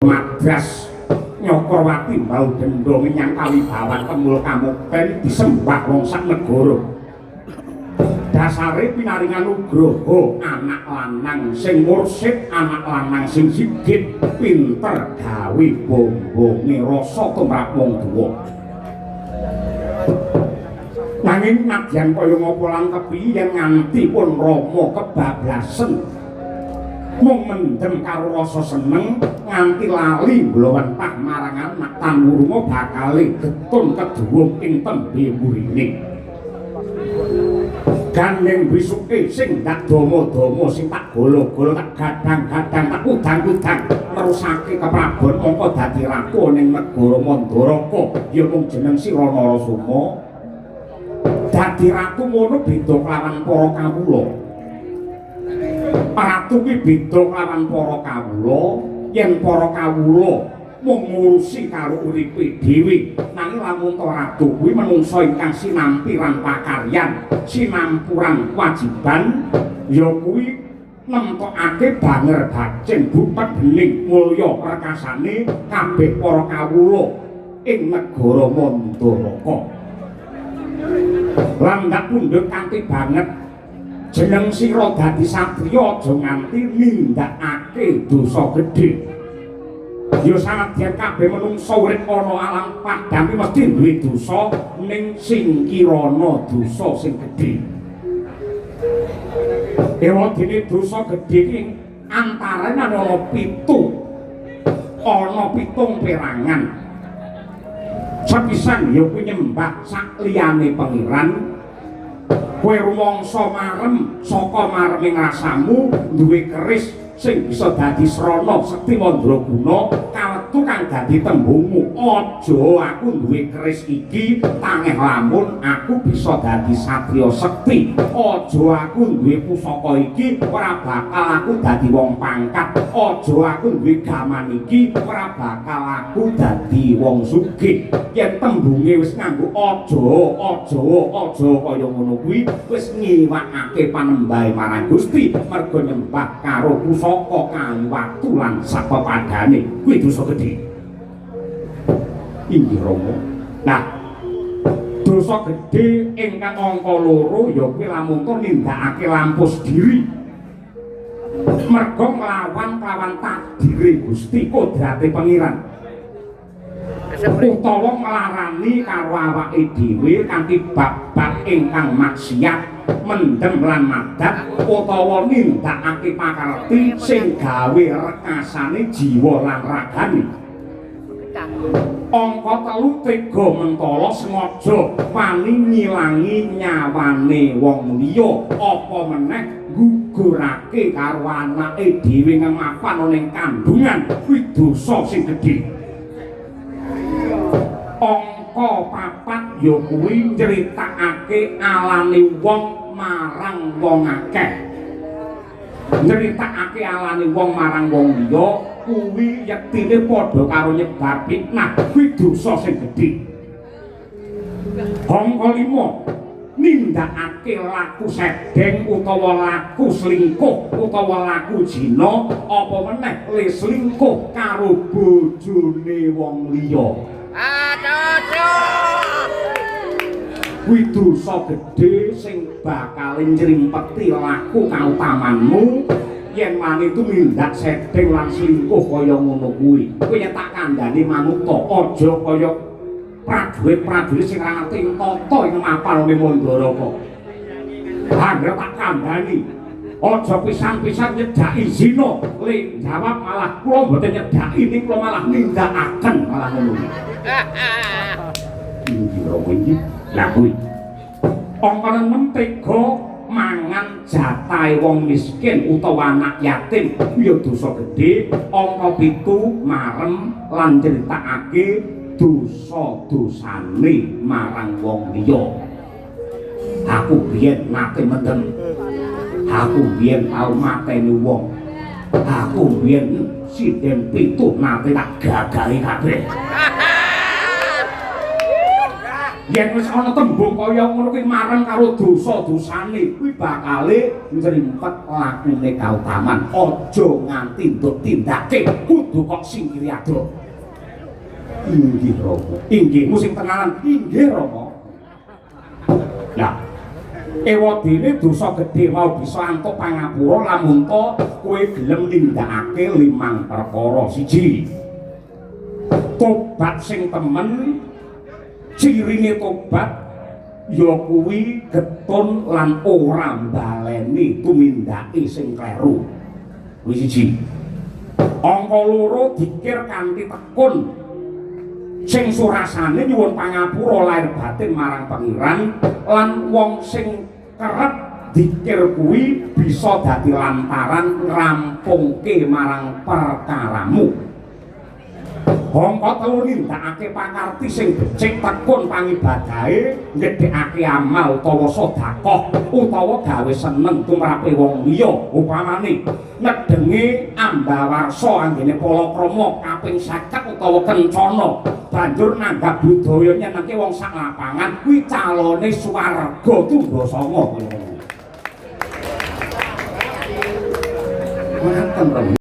Madras Nyakrawati mbau denda menyang kawibawan kemul kamukten disembah wong sak negara. Dasare pinaringan nugraha anak lanang sing mursid, anak lanang sing sigit, pinter gawe bombonge rasa tumrap wong tuwa. Nanging nadyan kaya ngapa lan kepiye yen nganti pun Rama kebablasen mung mendem karo rasa seneng nganti lali mblowentah marang anak tan wurunga bakale getun keduwung ing tembe mburine. Gandeng bisuke sing dak dama-dama sing tak golo-golo tak gadang-gadang tak kudang-kudang nerusake keprabon mongko dadi ratu ning negara Mandaraka ya mung jeneng sira Narasoma. Dadi ratu ngono beda kelawan para kawula. Ratu kuwi beda kelawan para kawula, yen para kawula mung ngurusi karo uripe dhewe, nanging lamun to ratu kuwi menungsa ingkang sinampiran pakaryan, sinampuran kewajiban, ya kuwi nemtokake banger bacing bupet bening mulya rekasane kabeh para kawula ing negara Mandaraka. Lan ndak pundhut kanthi banget jeneng sira dadi satriya aja nganti nindakake dosa gedhe. Ya sanadyan kabeh menungsa urip ana alam padhang mesti duwe dosa, ning singkirana dosa sing gedhe. Ewadene dosa gedhe iki antarane ana 7. Ana 7 perangan. Sepisan ya kuwi nyembah sak liyane pangeran. Kowe rumangsa marem saka mareming rasamu duwe keris sing bisa dadi srana sekti mandraguna kaletu kang dadi tembungmu. Aja aku duwe keris iki tangeh lamun aku bisa dadi satriya sekti. Aja aku duwe pusaka iki ora bakal aku dadi wong pangkat. Aja aku duwe gaman iki ora bakal aku dadi wong sugih. Yen tembunge wis nganggo aja aja aja kaya ngono kuwi wis ngiwakake panembahe marang Gusti mergo nyembah karo pusaka kayu watu lan sapepadane kuwi dosa gedhe. Inggih Rama. Nah, dosa gedhe ingkang angka 2 ya kuwi lamun to nindakake lampus diri. Mergo nglawan kelawan takdire Gusti kodrate Pengiran. Utawa nglarani karo awake dhewe kanthi bab-bab ingkang maksiat, mendem lan madat utawa nindakake pakarti sing gawe rekasane jiwa lan ragane. Angka 3 tega mentala sengaja wani ngilangi nyawane wong liya apa meneh nggugurake karo anake dhewe ngemapan ning kandungan kuwi dosa sing gedhe. Angka 4 ya kuwi nyritakake alane wong marang wong akeh. Nyritakake alane wong marang wong liya kuwi yektine padha karo nyebar fitnah, kuwi dosa sing gedhe. Angka 5 nindakake laku sedeng utawa laku selingkuh utawa laku zina apa meneh le selingkuh karo bojone wong liya. Kuwi dosa gedhe sing bakal nyrimpeti laku kautamanmu yen wani tumindak sedeng lan selingkuh kaya ngono kuwi. Kuwi yen tak kandhani manut aja kaya prajurit-prajurit sing ora ngerti tata ing mapal ning Mandaraka. Angger tak kandhani aja pisan-pisan nyedhaki zina, le jawab malah kula mboten nyedhaki ning kula malah nindakaken malah ngono kuwi. Inggih Rama inggih. Lah kuwi. Angka 6 tega mangan jatahe wong miskin utawa anak yatim kuwi ya dosa gedhe. Angka 7 marem lan nyritakake dosa-dosane marang wong liya. Aku biyen nate mendem. Aku biyen tau mateni wong. Aku biyen sinden 7 nate tak gagahi kabeh. Yen wis ana tembung kaya ngono kuwi mareng karo dosa-dosane, kuwi bakale njrimpet lakune kautaman. Aja nganti nduk tindake, kudu kok singkiri adoh. Inggih Rama. Inggihmu sing tenanan, inggih Rama. Lah, ewadene dosa gedhe mau bisa antuk pangapura lamun to kowe gelem nindakake limang perkara. Siji, tobat sing temen. Cirine tobat ya kuwi getun lan ora mbaleni tumindake sing kleru. Kuwi siji. Angka loro, dikir kanthi tekun sing surasane nyuwun pangapura lahir batin marang Pengiran, lan wong sing kerep dikir kuwi bisa dadi lantaran ngrampungke marang perkaramu. Angka telu, nindakake pakarti sing becik, tekun pangibadahe, ngedhekake amal utawa sedekah utawa gawe seneng tumrape wong liya, upamane ngedenge ambawarsa anggene palakrama kaping 50 utawa kencana, banjur nanggap budaya nyenengke wong sak lapangan, kuwi calone swarga tundha sanga kaya ngono. Ngoten.